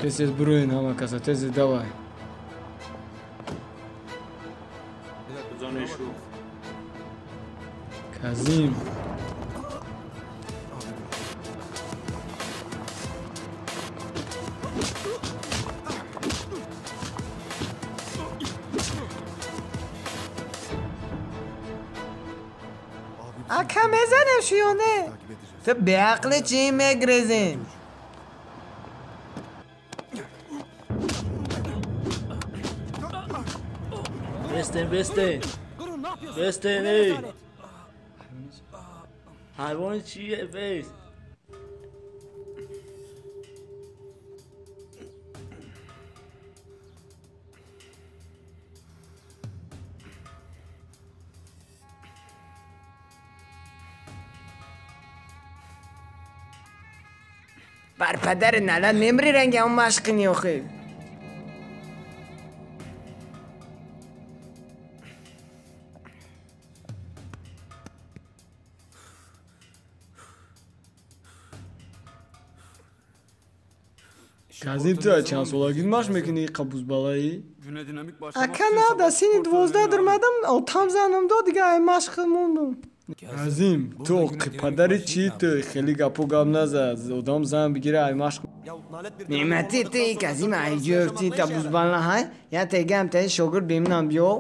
Тез тез буроен ҳама каса, тез тез давай. Казим. Ака мезанем шиёне. Ту беақли чӣ мегрезем? Бестен, бестен. Бестен, ey. Hayvan чие, бес? Бар падари налат мемри ранги ҳамон машқини охи. Казим, ту чанд солагӣ машқ мекунӣ қабузбалаӣ? Ака на, да синни 12 дурмадам, отам занам дод, дига ай машқ мондум. Казим, ту падари чӣ ту хеле гапу гап назад, одам зан бигира ай машқ. Неъмати ту и Казим ай ҷӯфти та бузбала ҳай, я тегам та шогирд беминам биё.